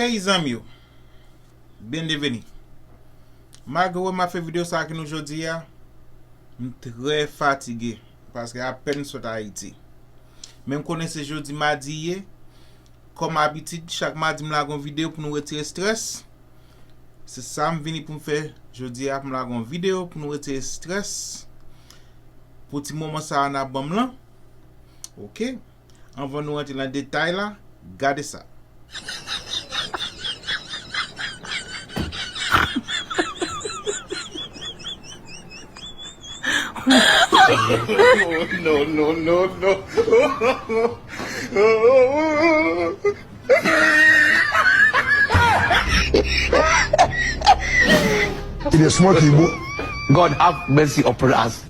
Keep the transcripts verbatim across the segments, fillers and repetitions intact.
Hey zanmi yo, byenveni. Malgre m ap fè videyo sa ak nou jodi a, m trè fatige paske apèn sot Ayiti. Men m konnen se jodi madi ye. Kòm abitid, chak madi m lage yon videyo pou nou retire estrès. Se sa m vini pou m fè jodi a, pou m lage yon videyo pou nou retire estrès pou ti moman sa a n ap ban m lan. Oke? Anvan nou rantre nan detay la, gade sa. No, no, no, no. It is smoky, boy. God have mercy upon us.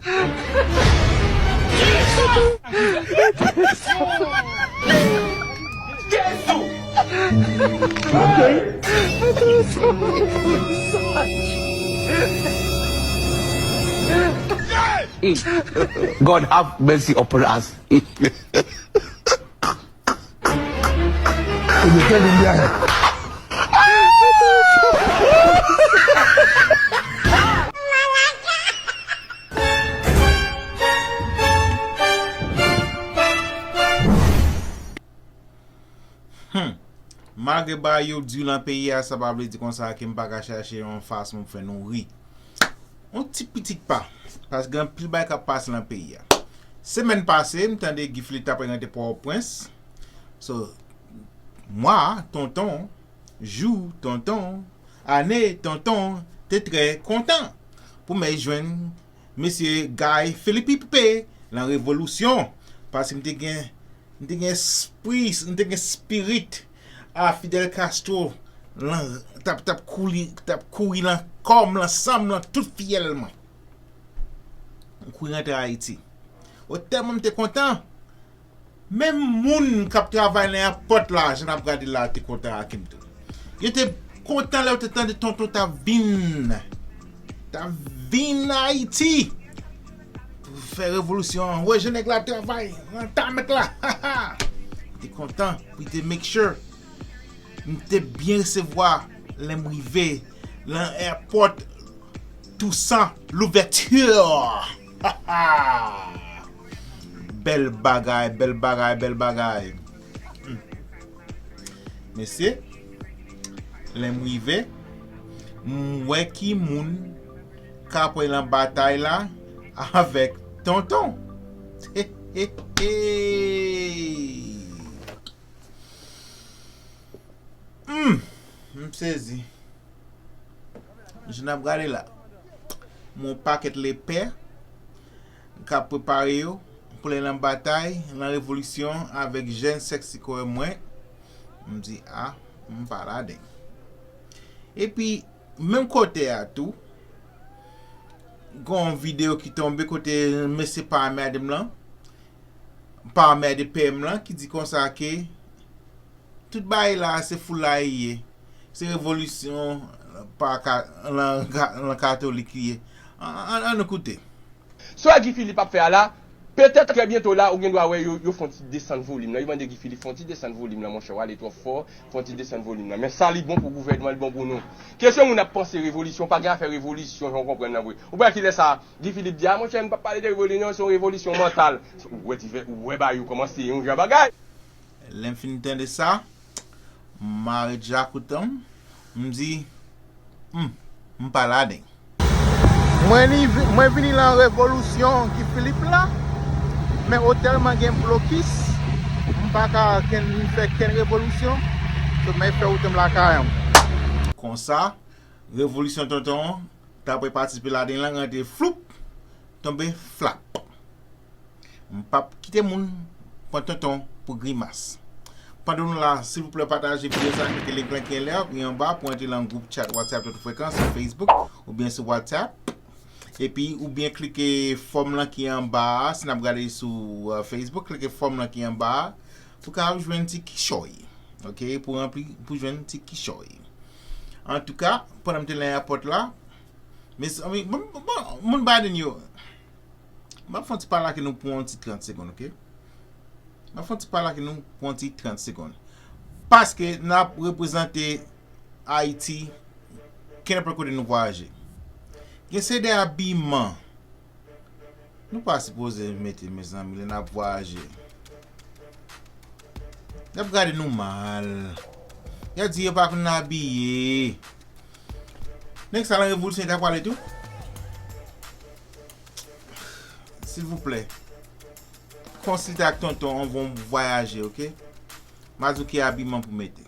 God have mercy upon us. It is telling behind. Hmm. Malgre bagay yo di lan peyi a, sa pa vle di konsa ke m pa ka chache yon fason pou fè nou ri. Yon ti pitit pa, paske gen anpil bagay k ap pase lan peyi a. Semèn pase, m tande Guy Philippe t ap prezante Pòtoprens. So, mwa, tonton, jou, tonton, ane, tonton, te trè kontan pou m jwenn mesye Guy Philippe lan revolisyon, paske m te gen M te gen espri, m te gen spirit a Fidel Castro lan t ap t ap kouri t ap kouri lan kò m, lan san m, lan tout fyèl mwen. M kouri rantre Ayiti. O tèlman m te kontan. Menm moun k ap travay nan èpòt la, jan n ap gade la, te kontan ak m tou. Yo te kontan lè yo te tande tonton t ap vin. T ap vin Ayiti pou fè revolisyon an. Wè jan nèg la ap travay nan tamèt la. Te kontan pou te make sure m te byen resevwa lè m rive nan èpòt Toussaint Louverture. Bèl bagay, bèl bagay, bèl bagay. Mesye, lè m rive, m wè ki moun k ap pran lan batay la avèk tonton. Hmm, m sezi. Jan n ap gade la, m wè yon pakèt lepè k ap prepare yo pou lè nan batay, nan revolisyon avèk jèn sèksi kòrèk mwen. M di, a, m pa ladan. Epi, menm kote a tou, gen yon videyo ki tonbe kote mesye pa anmède m lan, pa anmède pè m lan, ki di konsa ke tout bagay la se foulay li ye. Se revolisyon pa ka, lan, lan katolik li ye. An, an, ann koute. Sa Guy Philippe ap fè a la, petèt trè byento la, ou gen dwa wè yo, yo fè yon ti desann volim nan. Yo mande Guy Philippe fè yon ti desann volim nan, monchè, w ale twò fò, fè yon ti desann volim nan. Men sa li bon pou gouvènman, li bon pou nou. Kesyon moun ap panse revolisyon, pa gen afè revolisyon, jan w konprann nan vre. Ou pa wè kilè sa Guy Philippe di a, monchè, m p ap pale de revolisyon, se yon revolisyon mantal. Ou wè, ou wè bagay yo kòmanse yon jan bagay. Lè m fin tande sa, m mare djakout an m, m di, hmm, m pa ladan. Mwen ni, mwen vini lan revolisyon Guy Philippe la, men otèlman gen blokis, m pa ka kenn fè kenn revolisyon, so mwen fè wout m lakay an. Konsa, revolisyon tonton an, t apre patisipe ladan l lan rantre floup, tonbe flap. M p ap kite moun pran tonton pou grimas. Pandan nou la, silvouplè pataje videyo sa, klike link lan ki anlè a, ki anba pou antre lan gwoup chat WhatsApp Tonton Frekan sou Facebook oubyen sou WhatsApp. Epi oubyen klike fòm lan ki anba a, si n ap gade sou uh, Facebook, klike fòm lan ki anba a pou ka jwenn ti kichòy. Oke, pou ranpli, pou jwenn ti kichòy. Antouka, pandan m te lan èpòt la, mezanmi, bon, bon, moun Biden yo, m ap fè yon ti pale ak nou pou yon ti trant segonn, oke? M ap fè yon ti pale ak nou pou yon ti trant segonn. Paske n ap reprezante Ayiti kenenpòt kote nou vwayaje. Gen seri de abiman nou pa sipoze mete, mezanmi, lè n ap vwayaje. Y ap gade nou mal. Y ap di yo pa konn abiye. Nèg sa lan revolisyon ta pwale tou. Silvouplè, konsilte ak tonton anvan w vwayaje, oke? M a di w ki abiman pou mete.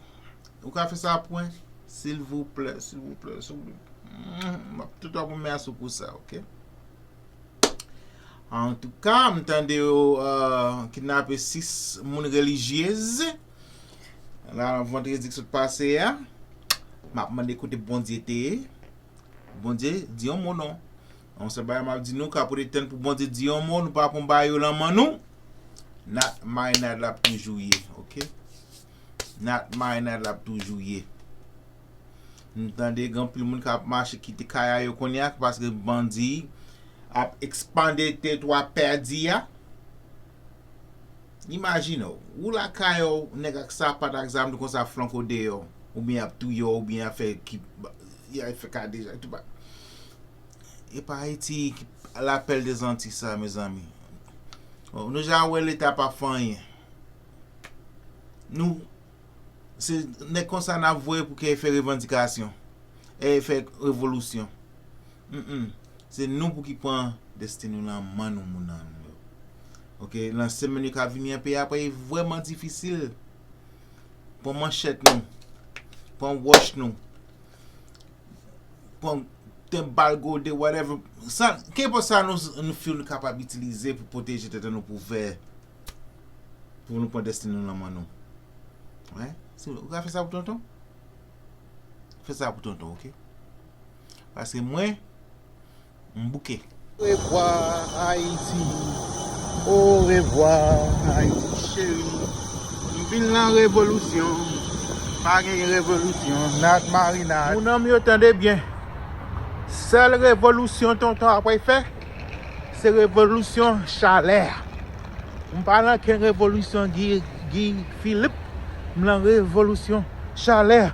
Ou ka fè sa pou mwen? Silvouplè, silvouplè, silvouplè. M ap tout ap remèsye w pou sa, oke? Antouka, m tande yo uh, kidnape sis moun relijyez la vandredi ki sot pase a. M ap mande kote Bondye te ye. Bondye di yon mo non. Yon sèl bagay m ap di nou, ka pote tann pou Bondye di yon mo, nou pa pran bagay yo lan men nou. Nat marinad l ap toujou ye, oke? Nat marinad l ap toujou ye. M tande gen anpil moun k ap mache kite kay a yo kounye a paske bandi ap ekspande teritwa pèdi a. Imajine w, ou lakay ou, nèg ak sapat ak zam tou konsa flanke w deyò, oubyen y ap touye w, oubyen y ap fè ki, y ap fè ka deja, tout ba. E pa Ayiti ki lapèl de zanti sa, mezanmi. Nou ja wè Leta pa fè anyen. Nou Se nèg konsa n ap voye pou ke fè revandikasyon, e fè revolisyon. Mm-mm. Se nou pou ki pran desten nou nan men nou, moun nan nou yo. Oke, lan semèn yo ka vini an, peyi a pral vrèman difisil. Pran manchèt nou, pran wòch nou, pran ten bal gode, whatever. Sa, kenpòt sa nou, nou feel nou kapab itilize pou pwoteje tèt nou pou vè, pou nou pran desten nou nan men nou. Wi, si ou ka fè sa pou tonton, fè sa pou tonton, oke? Paske mwen, m bouke. Orevwa Ayiti, orevwa Ayiti cheri. M vin lan revolisyon, pa gen revolisyon, nat marinad. Moun an m yo tande byen, sèl revolisyon tonton apre fè, se revolisyon chalè. M pa lan ken revolisyon Guy, Guy Philippe, m lan revolisyon chalè.